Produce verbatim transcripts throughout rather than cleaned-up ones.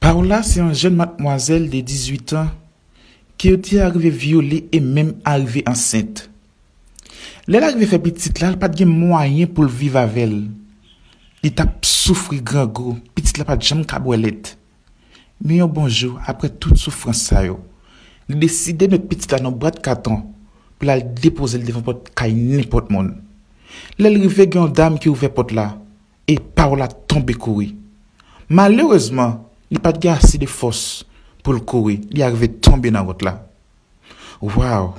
Paola se yon jèn madmwazèl de dizuit an ke yo te arive vyole e menm arive ansent. Lè l arive fè pitit la, l pa t gen mwayen pou l viv avè l. Li t ap soufri grangou, pitit la pa t janm ka bwè lèt. Men yon bon jou, apre tout soufrans sa yo, li deside met pitit la nan bwat katon pou l al depoze l devan pòt kay nenpòt moun. Lè l rive, gen yon dam ki ouvè pòt la e Paola tonbe kouri. Malerezman, li pa t gen ase de fòs pou l kouri, li arive tonbe nan wout la. Waw!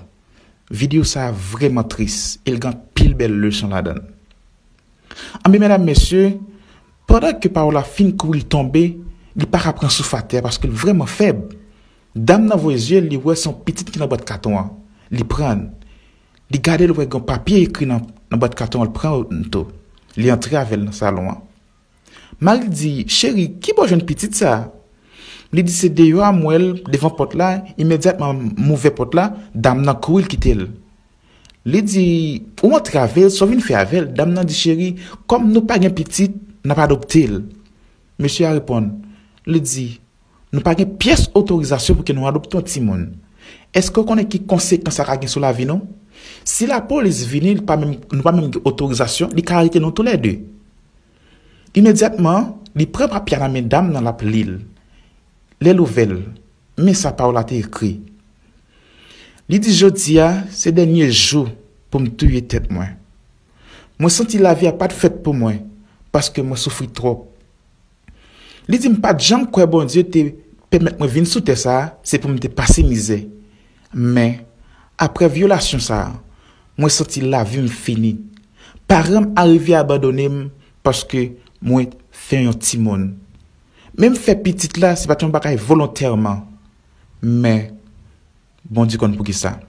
Videyo sa a vrèman tris e l gen anpil bèl leson ladan l. Anben medam, mesye, pandan ke Paola fin kouri, l tonbe, li pa ka pran souf atè a paske l vrèman fèb. Dam nan voye zye l, li wè se yon pitit ki nan bwat katon an. Li pran l. Li gade l, wè gen yon papye ekri nan, nan bwat katon an, l pran l tou. Li antre avè l nan salon an. Mari l di, "Cheri, ki bò w jwenn pitit sa a?" Li di, "Se deyò a m wè l devan pòt la, imedyatman m ouvè pòt la, dam nan kouri l kite l." Li di, "Ou antre avè l, sa w vin fè avè l?" Dam nan di, "Cheri, kòm nou pa gen pitit, n ap adopte l." Mesye a reponn, li di, "Nou pa gen pyès otorizasyon pou ke nou adopte yon timoun. Èske w konnen ki konsekans sa ka gen sou lavi nou? Si lapolis vini, li pa menm, nou pa menm gen otorizasyon, li ka arete nou toulède." Imedyatman, li pran papye a nan men dam nan, l ap li l. Lè l ouvè l, men sa Paola te ekri. Li di, "Jodi a, se dènye jou pou m touye tèt mwen. Mwen santi lavi a pa t fèt pou mwen, paske mwen soufri twòp." Li di, "M pa t janm kwè Bondye te pèmèt mwen vin sou tè sa a, se pou m te pase mizè. Men, apre vyolasyon sa a, mwen santi lavi m fini. Paran m arive abandone m paske mwen fè yon timoun. Men m fè pitit la, se pa t yon bagay volontèman. Men, Bondye konn poukisa."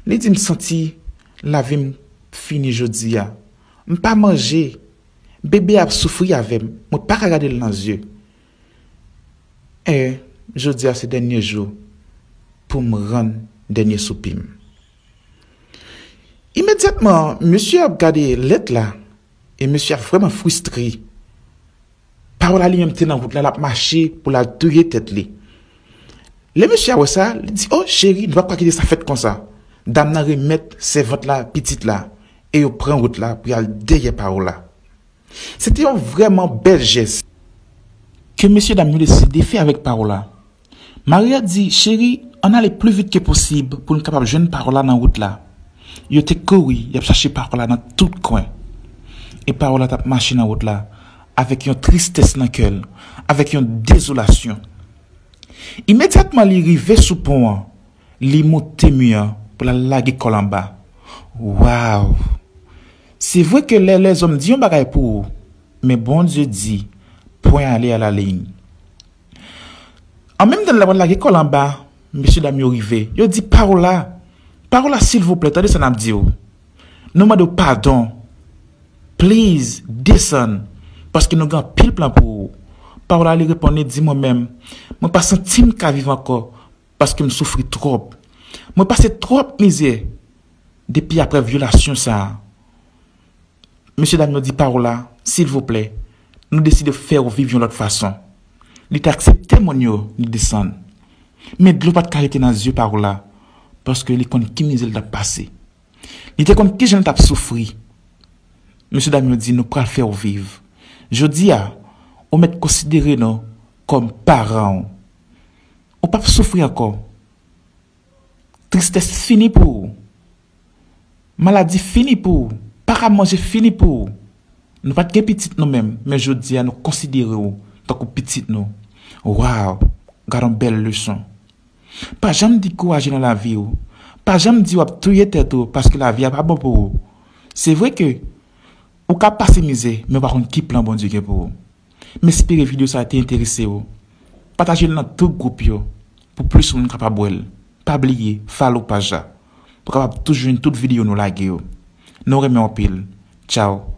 Li di, "M santi lavi m fini jodi a. M pa manje. Bebe a ap soufri avè m. Mwen pa ka gade l nan zye. E jodi a se dènye jou pou m rann dènye soupi m." Imedyatman, mesye a ap gade lèt la, e mesye a vrèman fristre. Paola li menm te nan wout la, l ap mache pou l al touye tèt li. Lè mesye a wè sa, li di, "O, cheri, nou p ap ka kite sa fèt konsa." Dam nan remèt sèvant la pitit la, e yo pran wout la pou y al dèyè Paola. Se te yon vrèman bèl jès ke mesye dam yo deside fè avèk Paola. Mari a di, "Cheri, ann ale pli vit ke posib pou n kapab jwenn Paola nan wout la." Yo te kouri, y ap chache Paola nan tout kwen. E Paola t ap mache nan wout la avèk yon tristès nan kè l, avèk yon dezolasyon. Imedyatman li rive sou pon an, li moute mi an pou l al lage kò l anba. Waw! Se vre ke lè lèzòm di yon bagay pou ou, men Bondye di, "Pwen ale a la liy." An menm tan l ap lage kò l anba, mesye dam yo rive. Yo di, "Paola, Paola, silvouplè, tande sa n ap di w. Nou mande w padon. Please, desann, paske nou gen anpil plan pou ou." Paola li reponn, li di, "Mwen menm, mwen pa santi m ka viv ankò, paske m soufri twòp. Mwen pase twòp mizè depi apre vyolasyon sa a." Mesye dam yo di, "Paola, silvouplè, nou deside fè w viv yon lòt fason." Li te aksepte moun yo, li desann. Men dlo pa t ka rete nan zye Paola, paske li konn ki mizè l t ap pase. Li te konn kijan l t ap soufri. Mesye dam yo di, "Nou pral fè w viv. Jodi a, ou mèt konsidere nou kòm paran w. Ou p ap soufri ankò. Tristès fini pou ou. Maladi fini pou ou. Pa ka manje fini pou ou. Nou pa t gen pitit nou menm, men jodi a nou konsidere w tankou pitit nou." Waw, gad yon bèl leson. Pa janm dekouraje nan lavi w. Pa janm di w ap touye tèt ou paske lavi a pa bon pou ou. Se vre ke ou ka pase mizè, men w pa konn ki plan Bondye gen pou ou. M espere videyo sa a te enterese w. Pataje l nan tout gwoup yo pou plis moun kapab wè l. Pa bliye follow paj la pou w kapab toujou jwenn tout videyo nou lage yo. Nou renmen w anpil. Tchaw.